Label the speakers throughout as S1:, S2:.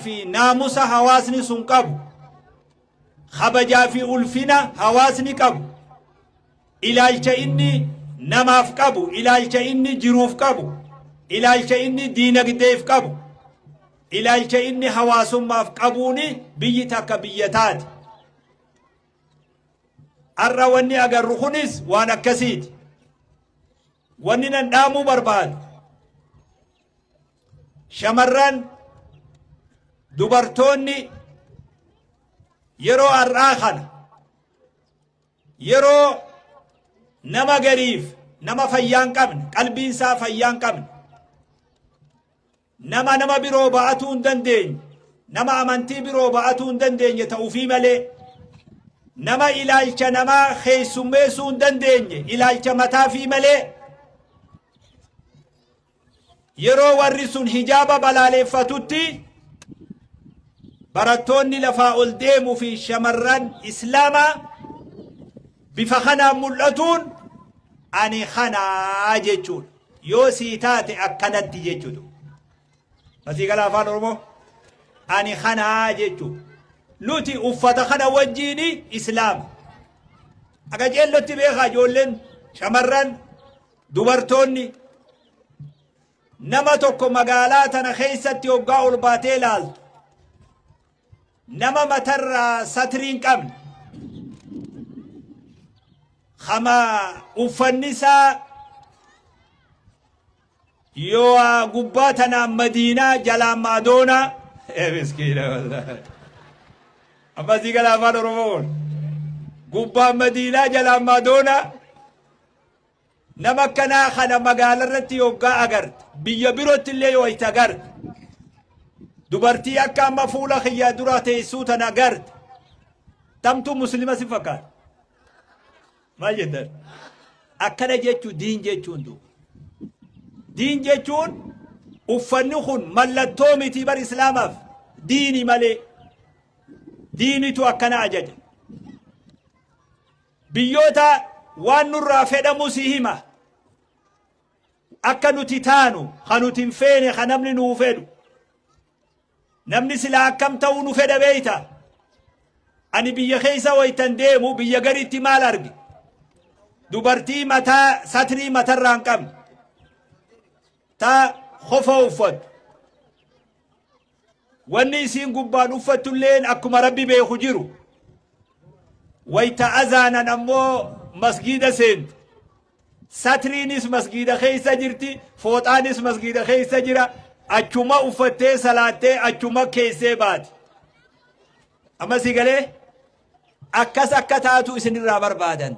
S1: fi naamusa hawaasni sun qabu, kabajaa fi ulfina hawaasni qabu, ilaalcha inni namaaf qabu, ilaalcha inni jiruuf qabu, ilaalcha inni diinagdeef qabu, ilaalcha inni hawaasummaaf qabuuni biyyi takka biyya taati. Har'a wanni agarru kunis waan akkasiiti. Wanni nan dhaamuu barbaadu shamarran dubartoonni yeroo har'aa kana yeroo nama gariif nama fayyaa hin qabne, qalbiin isaa fayyaa hin qabne, nama nama biroo ba'atuu hin dandeenye, nama amantii biroo ba'atuu hin dandeenye ta'uufii malee, nama ilaalcha namaa keessummeessuu hin dandeenye, ilaalcha mataafii malee, yeroo warri sun hijaaba balaaleeffatutti barattoonni lafaa ol deemuu fi shamarran islaamaa bifa kanaan mul'atuun ani kanaa jechuudha. Yoo sii taate akkanatti jechuudha. Asii gala afaan Oromoo ani kanaa jechuudha. Nuti uffata kana wajjiin islaama. Akka ceellotti beekaa ijoolleen shamarran dubartoonni nama tokko magaalaa tana keessatti hoggaa ol baatee ilaaltu nama matarraa satrii hin qabne, kama uffanni isaa yoo gubbaa tanaan Madiinaa jalaan Maadoonaa, miskiina wallaahi. Amma sii gala afaan Oromoo kun gubbaan Madiinaa jalaan Maadoonaa, nama akkanaa kana magaala irratti yoggaa agarte, biyya birootti illee yoo itti agarte, dubartii akka amma fuula kiyyaa dura teessuu tana agarte, tamtuu muslima si fakkaata? Maal jettan? Akkana jechuun diin jechuun duuba. Diin jechuun uffanni kun mallattoo miti bar islaamaaf, diini malee. Diinitu akkana ajaja. Biyyoota waan nurraa fedhamu si hima. Akka nuti taanu, ka nuti hin feene, ka namni nuu fedhu. Namni silaa akkam ta'uu nu fedha beeyta? Ani biyya keessa waytan deemu biyya garitti maal arge? Dubartii mataa satrii matarraa hin qabne. Ta kofa uffattu. Wanni isiin gubbaan uffattulleen akkuma Rabbi beeku jiru. Wayta azaanan ammoo masgiida seenti. Satriinis masgiida keessa jirti, fooxaanis masgiida keessa jira. Achuma uffattee salaattee achuma keessee baati. Amma si galee akkas akka taatu isinirraa barbaadan.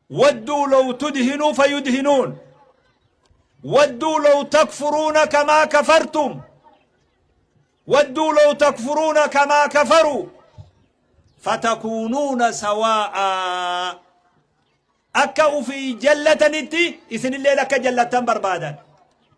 S1: Wadduu law tudhinuu fayudhinuun. Wadduu law takfuruuna kamaa kafartum. Wadduu law takfuruuna kamaa kafaruu. Fatakuunuuna sawaa'aa. Akka ufii jallatanitti isinilleen akka jallattan barbaadan.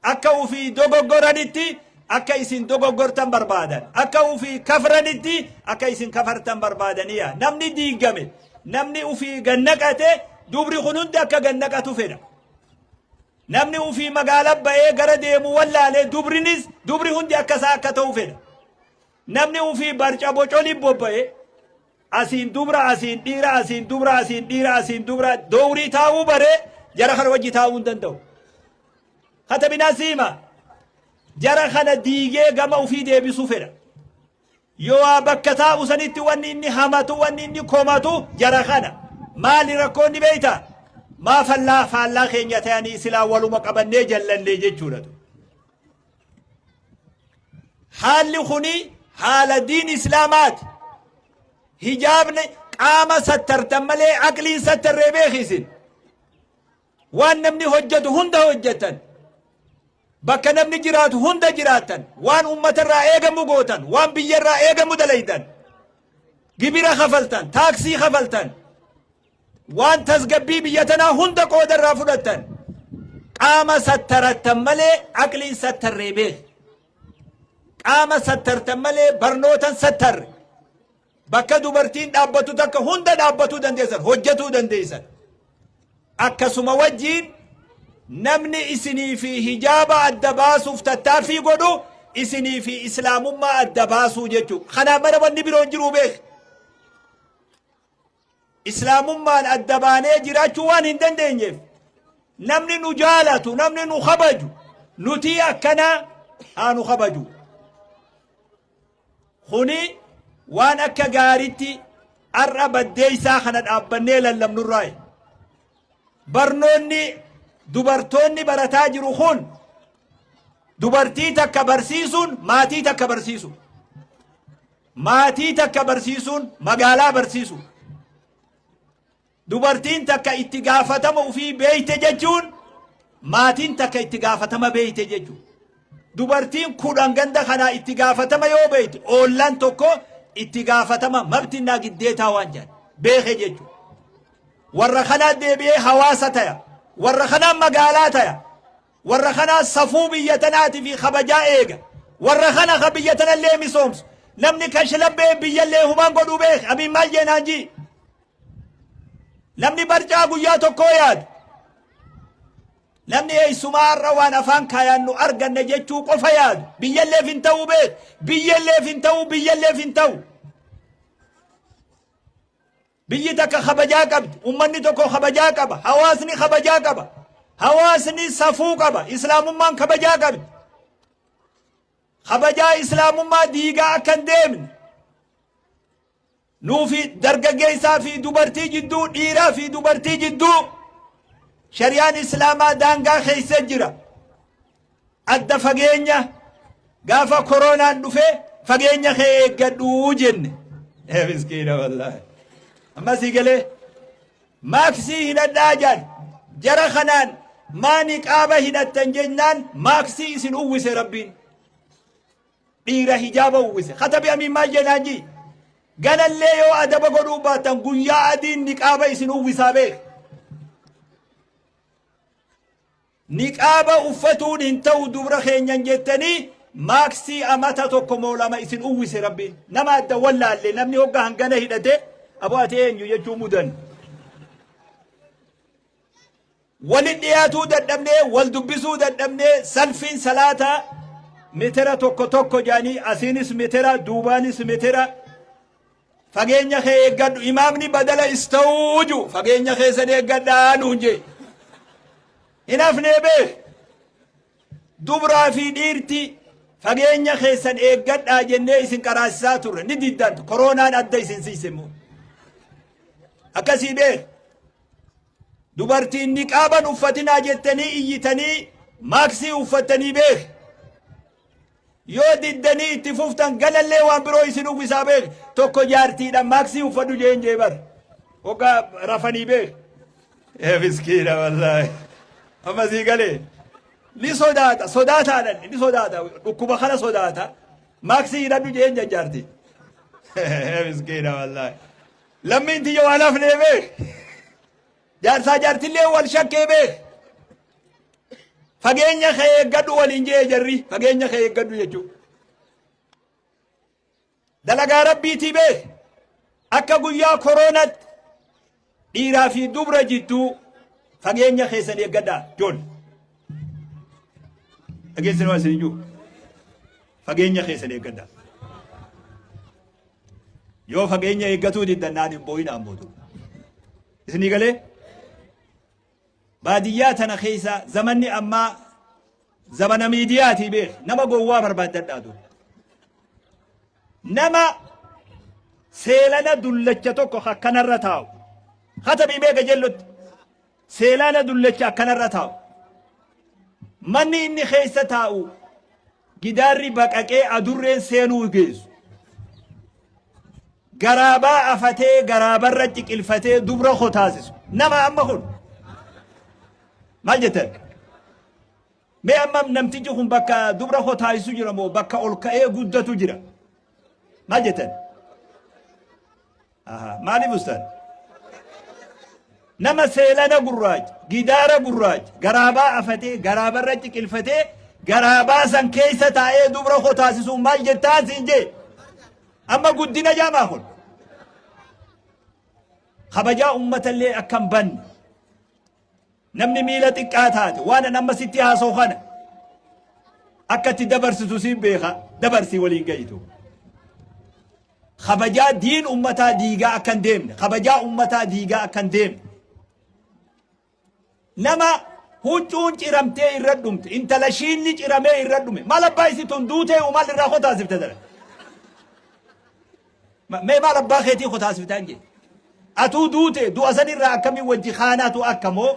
S1: Akka ufii dogoggoranitti akka isin dogoggortan barbaadan. Akka ufii kafranitti akka isin kafartan barbaadaniya. Namni diigame, namni ufii gannaqate, dubri kun hundi akka gannaqatu fedha. Namni ufii magaala ba'ee gara deemu wallaale, dubrinis dubri hundi akka isaa akka ta'u fedha. Namni ufii barca bocolii bobba'e, asiin dubra asiin dhiira, asiin dubra asiin dhiira, asiin dubra dowrii taa'uu baree jara kana wajji taa'uu hin danda'u. Katabinaa siima jara kana diigee gama ufii deebisuu fedha. Yoo bakka taa'u sanitti wanni inni hamatu, wanni inni komatu jara kana. Maali rakkoonni beeyta? Maa fallaa faallaa keenya ta'anii silaa waluma qabannee jallannee jechuudha. Haalli kuni haala diin islaamaati. Hijaabni qaama sattartan malee aqliin sattarree beekisin. Waan namni hojjetu hunda hojjetan. Bakka namni jiraatu hunda jiraatan. Waan uummatarraa eegamu gootan. Waan biyyarraa eegamu dalaydan. Gibira kafaltan. Taaksii kafaltan. Waan tasgabbii biyya tanaa hunda qooda irraa fudhattan. Qaama sattarattan malee aqliin sattarree beeki. Qaama sattartan malee barnootan sattarre. Bakka dubartiin dhaabbatu takka hunda dhaabbatuu dandeessan, hojjetuu dandeessan. Akkasuma wajjiin namni isinii fi hijaaba adda baasuuf tattaaffii godhu isinii fi islaamummaa adda baasuu jechuu. Kanaan mana wanni biroo hin jiruu beek. Islaamummaan adda baanee jiraachuu waan hin dandeenyeef namni nu jaalatu, namni nu kabaju, nutii akkanaa haa nu kabaju. Kuni waan akka gaaritti har'a baddeessaa kana dhaabbannee lallabnurraayi. Barnoonni dubartoonni barataa jiru kun dubartii takka barsiisuun maatii takka barsiisu. Maatii takka barsiisuun magaalaa barsiisu. Dubartiin takka itti gaafatama ufii beeyte jechuun maatiin takka itti gaafatama beeyte jechuudha. Dubartiin 10 ganda kanaa itti gaafatama yoo beeyte oollaan tokko itti gaafatama mabtinnaa giddeetaa waan jedhan beeke jechuudha. Warra kanaa deebi'ee hawaasa taya. Warra kanaa magaalaa taya. Warra kanaa safuu biyya tanaatii fi kabajaa eega. Warra kana ka biyya tanallee misoomsu. Namni kashlabbee biyyallee humaan godhuu beeke. Abiin maal jeenaan jii? Namni barcaa guyyaa tokkoo yaadu. Namni eessumaa har'a waan afaan kaayaannu arganne jechuu qofa yaadu. Biyyalleef hin ta'uu beek. Biyyalleef hin ta'uu, biyyalleef hin ta'u. Biyyi takka kabajaa qabdi. Ummanni tokko kabajaa qaba. Hawaasni kabajaa qaba. Hawaasni safuu qaba. Islaamummaan kabajaa qabdi. Kabajaa islaamummaa diigaa akka hin deemne. Nuufi dargaggeessaa fi dubartii jidduu, dhiiraa fi dubartii jidduu shari'aan islaamaa daangaa keessa jira. Adda fageenya gaafa koronaan dhufe fageenya kee eeggadhu jenne. Ee miskiina wallaahi. Amma sii galee maaksii hidhadhaa jaan jara kanaan maa niqaaba hidhattan jennaan maaksii isin uwwise rabbiin. Dhiira hijaaba uwwise. Katabi amiin maal jennaan jii. Ganallee yoo adaba godhuu baattan guyyaa adiin niqaaba isin uwwisaa beek. Niqaaba uffatuun hin ta'u dubra keenyan jettanii maaksii amata tokko moo lama isin uwwise rabbiin. Nama adda wallaalle namni hogga hangana hidhate aboo ati eenyu jechuu mudan. Wali dhiyaatuu dadhabnee, wal dubbisuu dadhabnee, salfiin salaataa mitira tokko tokko jedhanii asiinis mitira, duubaanis mitira. Fageenya kee eeggadhu. Imaamni badala istawuu ju fageenya keessan eeggadhaa nuun jee. Hin hafnee beek. Dubraa fi dhiirti fageenya keessan eeggadhaa jennee isin qaraasisaa turre ni diddan koroonaan adda isin siise immoo. Akkasii beek. Dubartiin niqaaban uffatinaa jettanii iyyitanii maaksii uffattanii beek. Yoo diddanii itti fuftan galallee waan biroo isin uwwisaa beek. Tokko jaartiidha maaksii uffadhu jeen jee bar. Hoggaa rafanii beek. Ee miskiina wallaahi. Amma sii galee. Ni sodaata sodaataadhaan ni sodaata dhukkuba kana sodaata. Maaksii hidhadhu jeen jaartii. Ee miskiina wallaahi. Lammiin tiyya waan hafnee beek. Jaarsaa jaartillee wal shakkee beek. Fageenya kee eeggadhu waliin jee jarri fageenya kee eeggadhu jechuudha. Dalagaa rabbiitii beek. Akka guyyaa koroonatti dhiiraa fi dubra jidduu fageenya keessan eeggadhaa joon. Dhageessanii waan isin jiru. Fageenya keessan eeggadhaa. Yoo fageenya eeggatuu diddan naan hin boo'inaa mootu. Isinii galee? Baadiyyaa tana keessa zamanni ammaa zamana miidiyaatii beek nama gowwaa barbaaddadhaa dur. Nama seelana dullacha tokko akkanarra taa'u. Katabii beeka jellotti. Seelana dullacha akkanarra taa'u. Manni inni keessa taa'u Gidaarri baqaqee adurreen seenuu geessu. Garaabaa afatee garaabarra ciqilfatee dubra kotaasisu. Nama amma kun. Maal jettan? Mee amma namtichi kun bakka dubra kotaasisu jira moo bakka ol ka'ee guddatu jira? Maal jettan? Aha, maaliif ustaad? Nama seelana gurraacha, gidaara gurraacha, garaabaa afatee, garaabarra ciqilfatee, garaabaa san keessa taa'ee dubra koo taasisuun maal jettaan siin jee? Amma guddina jaamaa kun. Kabajaa uummatallee akka hin banne. Namni miila xiqqaa taate waan an amma sitti haasa'u kana. Akka itti dabarsitu siin beeka dabarsii waliin ga'itu. Kabajaa diin ummataa diigaa akka hin deemne. Kabajaa ummataa diigaa akka hin deemne. Nama huccuun ciramtee irra dhumte, intala shiinni ciramee irra dhume, maal abbaa isii tun duutee maal irraa kotaasifte tana? Mee maal abbaa keetii kotaasiftaan jee? Atuu duute du'a san irraa akkamiin wajji kaanaatu akkamoo?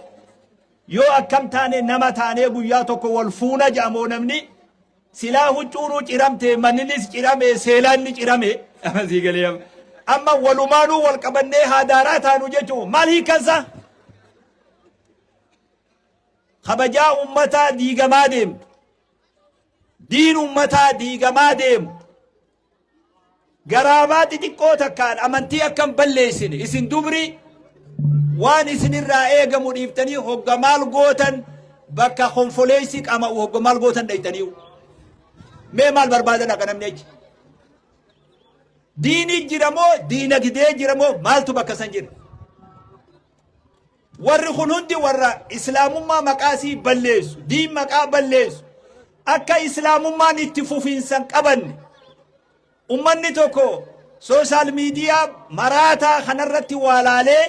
S1: Yoo akkam taane nama taanee guyyaa tokko wal fuuna jedhamoo namni silaa huccuunuu ciramte manninis cirame seelaanni cirame sii galee amma. Amma walumaanuu wal qabannee haadaaraa taanu jechuun maal hiikkansa? Kabajaa ummataa diigamaa deemtu. Diin ummataa diigamaa deemu. Garaabaa xixiqqoo takkaan amantii akka hin balleessine isin dubri waan isinirraa eegamu dhiiftanii hogga maal gootan bakka konfoleessi qama'u hogga maal gootan dhayxanii mee maal barbaada dhaqa namni achi diinii jira moo diinagdee jira moo maaltu bakka san jira Warri kun hundi warra Islaamummaa maqaa isii balleessu, diin maqaa balleessu, akka Islaamummaan itti fufiinsa hin qabanne, ummanni tokko sooshaal miidiyaa maraataa kanarratti waa laalee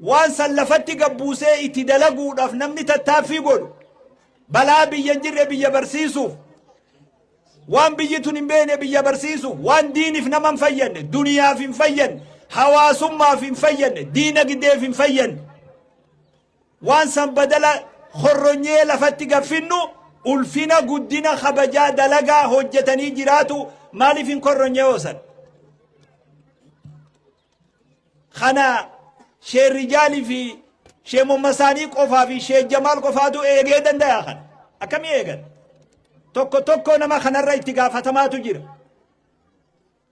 S1: waan san lafatti gabbuusee itti dalaguudhaaf namni tattaaffii godhu balaa biyya hin jirre biyya barsiisuuf Waan biyyi tun hin beekne biyya barsiisuuf, waan diiniif nama hin fayyadne, duniyaaf hin fayyadne, hawaasummaaf hin fayyadne, diinagdeef hin fayyadne. Waan san badala horronyee lafatti gaffinnu ulfina guddina kabajaa dalagaa hojjetanii jiraatu maaliif hin korronyee hoosan? Kana Sheer Rijaalii fi Sheer Mommasaanii qofaa fi Sheer Jamaal qofaatu eegee danda'a kana. Akkamii eegan? Tokko tokko nama kanarra itti gaafatamaatu jira.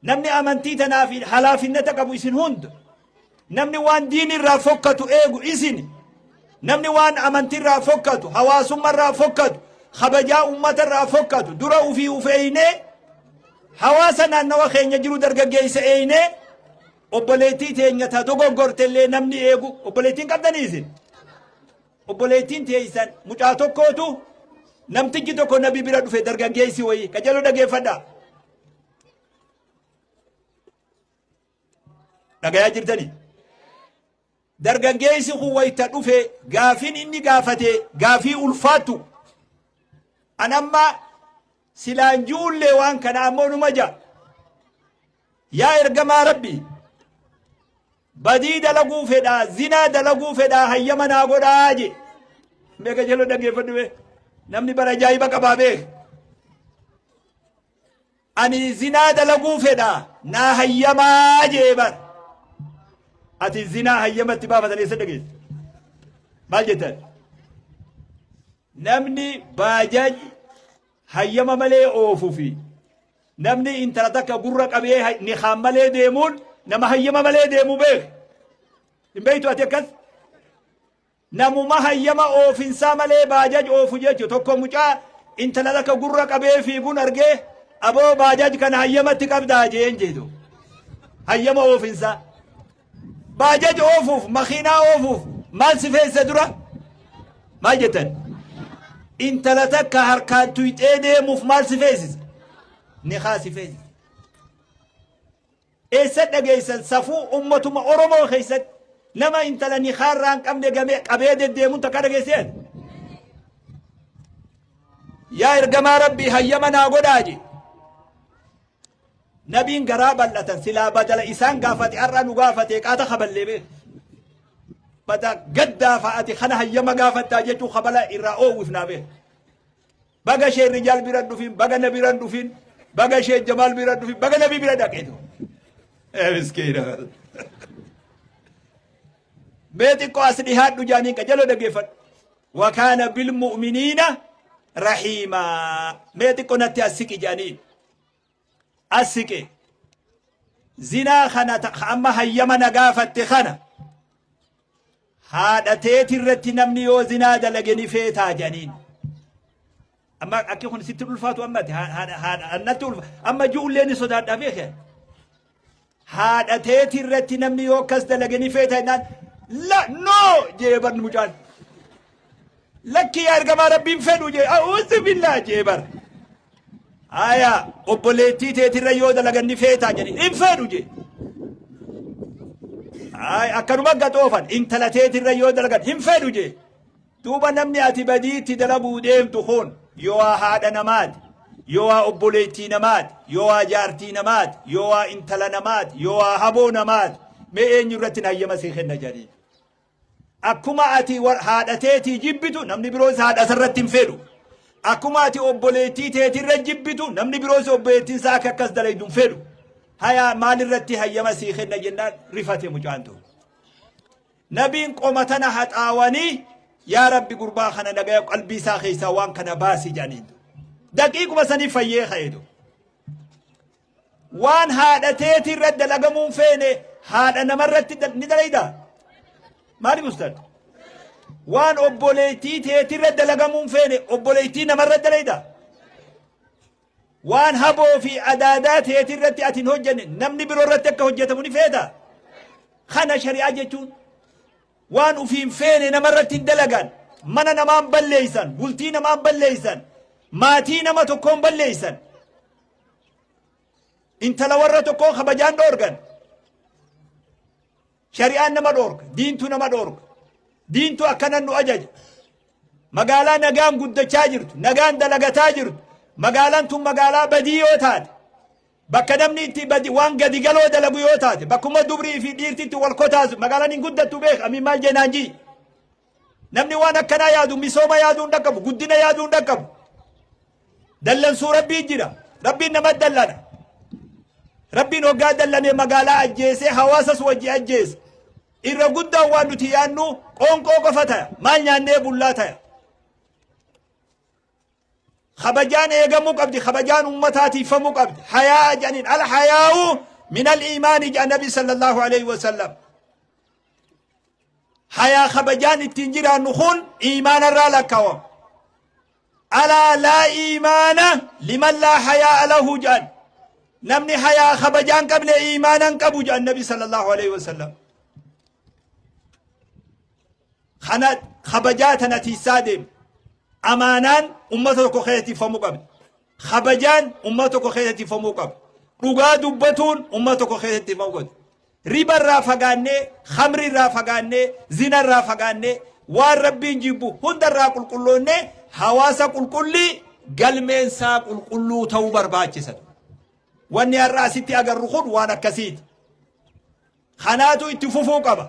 S1: Namni amantii tanaa fi halaafinnata qabu isin hunda. Namni waan diin irraa fokkatu eegu isin. Namni waan amantii irraa fokkatu, hawaasummaa irraa fokkatu, kabajaa uummata irraa fokkatu dura ufii uf eeynee Hawaasa naannawa keenya jiru dargaggeessa eeynee obboleettii teenya ta dogoggorte illee namni eegu obboleettiin qabdanii isin. Obboleettiin teessan mucaa tokkootu namtichi tokko nabi bira dhufe dargaggeessi wayii qajeeloo dhageeffadhaa. Dhagayaa jirtanii? Dargaggeessi kun wayta dhufe gaafiin inni gaafate gaafii ulfaattu. An amma silaan ju'ullee waan kana ammoo numa ja'a. Yaa ergamaa Rabbii badii dalaguu fedhaa zinaa dalaguu fedhaa hayyama naa godhaa je. Mee qajeeloo dhaggeeffadhu mee. Namni bara ajaa'iba qabaa beek. Ani zinaa dalaguu fedha naa hayyamaa jee bar. Ati zinaa hayyamatti baafatan eessa dhageesse? Maal jettan? Namni baajaaj hayyama malee oofu fi namni intala takka gurra qabee nikaan malee deemuun nama hayyama malee deemu beek. Hin beektu ati akkas? Namuma hayyama oofinsaa malee baajaj oofu jechu tokko mucaa intala takka gurra qabee fiigun argee aboo baajaj kana hayyamatti qabdaa jeen jeetu. Hayyama oofinsaa. Baajaj oofuuf makiinaa oofuuf maal si feessa dura? Maal jettan? Intala takka harkaan tuyxee deemuuf maal si feesisa? Nikaa si feesisa. Eessa dhageessan safuu ummatuma Oromoo keessatti nama intala nikaa irraa hin qabne gamee qabee deddeemuun takka dhageessee ati? Yaa ergamaa Rabbii hayyama naa godhaa jee. Nabiin garaa bal'atan silaa badala isaan gaafate har'a nu gaafate qaata kaballee beek. Bada gaddaa fa'aati kana hayyama gaafattaa jechuun kabala irraa oowwifnaa beek. Baga isheen rijaal bira hin dhufin, baga na bira hin dhufin, baga isheen jamaal bira hin dhufin, baga nabii bira dhaqeetu. Miskiina. Mee xiqqoo as dhihaadhu jaaniin qajaloo dhageeffadhu. Wakaana bil mu'miniina rahiimaa. Mee xiqqoo natti as siqi jaaniin. As siqe. Zinaa kana amma hayyama na gaafatte kana. Haadha teeti irratti namni yoo zinaa dalage ni feetaa jedhaniin. Amma akki kun sitti ulfaatu amma ati haadha haadha natti ulfa amma ji'ullee ni sodaadhaa beeke. Haadha teeti irratti namni yoo akkas dalage ni feeta jennaan la noo jee bar mucaan. Lakki yaa ergamaa rabbiin fedhu jee a'uuzu billaa jee bar. Haya obboleettii teetirra yoo dalagan ni feetaa jedheen hin fedhu jee. Ay akkanuma gaxoofan intala teetirra yoo dalagan hin fedhu jee. Duuba namni ati badiitti dalaguu deemtu kun yoo haadha namaati, yoo obboleettii namaati, yoo jaartii namaati, yoo intala namaati, yoo haboo namaati. Mee eenyu irratti hayyama sii kenna jedhanii. Akkuma ati haadha teetii jibbitu namni biroos haadha isarratti hin fedhu. Akkuma ati obboleettii teetirra jibbitu namni biroos obboleettiin isaa akka akkas dalaydu hin fedhu. Hayaa maalirratti hayyama sii kenna jennaan rifate mucaan tun. Nabiin qoma tana haxaawanii yaa rabbi gurbaa kana nagaya qalbii isaa keessaa waan kana baasi jedhaniin. Daqiiquma sanii fayyee ka'eetu. Waan haadha teetii irratti dalagamuu hin feene haadha namarratti ni dalayda? Maaliif ustaad? Waan obboleettii teetii irratti dalagamuu hin feene obboleettii namarratti dalayda? Waan haboo fi adaadaa teetii irratti ati hin hojjenne namni biroo irratti akka hojjetamu ni feeta? Kana shari'aa jechuun waan ufii hin feene namarratti hin dalagan, mana namaan balleeysan, bultii namaan balleeysan, maatii nama tokkoon balleeysan. Intala warra tokkoo kabajaan dhoorgan. Shari'aan nama dhoorga, diintu nama dhoorga. Diintu akkanan nu ajaja. Magaalaa nagaan guddachaa jirtu, nagaan dalagataa jirtu, magaalaan tun magaalaa badii yoo taate, bakka namni itti badi waan gadi galoo dalagu yoo taate, bakkuma dubrii fi dhiirti itti wal kotaasu, magaalaan hin guddattu beek, amiin maal jeenaan jii. Namni waan akkanaa yaadu misooma yaaduu hin dhaqqabu, guddina yaaduu hin dhaqqabu. Dallansuu Rabbii jira. Rabbiin nama dallana. Rabbiin hoggaa dallane magaalaa ajjeesee hawaasas wajji ajjeese. Irra guddaan waan nuti yaadnu qoonqoo qofa taya. Maal nyaannee bullaa taya. Kabajaan eegamuu qabdi. Kabajaan ummataa tiiffamuu qabdi. Hayaa jedhaniin al hayaa'u min al iimaani jedhan Nabi sallallahu alaihi wasallam. Hayaa kabajaan ittiin jiraannu kun iimaanarraa lakkaawama. Alaa laa iimaana liman laa hayaa'a lahu jedhan. Namni hayaa kabajaa hin qabne iimaana hin qabu jedhan Nabi sallallahu alaihi wasallam. Kana kabajaa tana tiissaa deemu. Amaanaan ummata tokko keessa tiiffamuu qabdi. Kabajaan ummata tokko keessa tiiffamuu qaba. Dhugaa dubbatuun ummata tokko keessa tiiffamuu qabdi. Riba irraa fagaannee, khamri irraa fagaannee, zina irraa fagaannee, waan Rabbiin jibbu hunda irraa qulqulloonnee hawaasa qulqullii galmeen isaa qulqulluu ta'uu barbaachisa. Wanni har'a asitti agarru kun waan akkasiiti. Kanaatu itti fufuu qaba.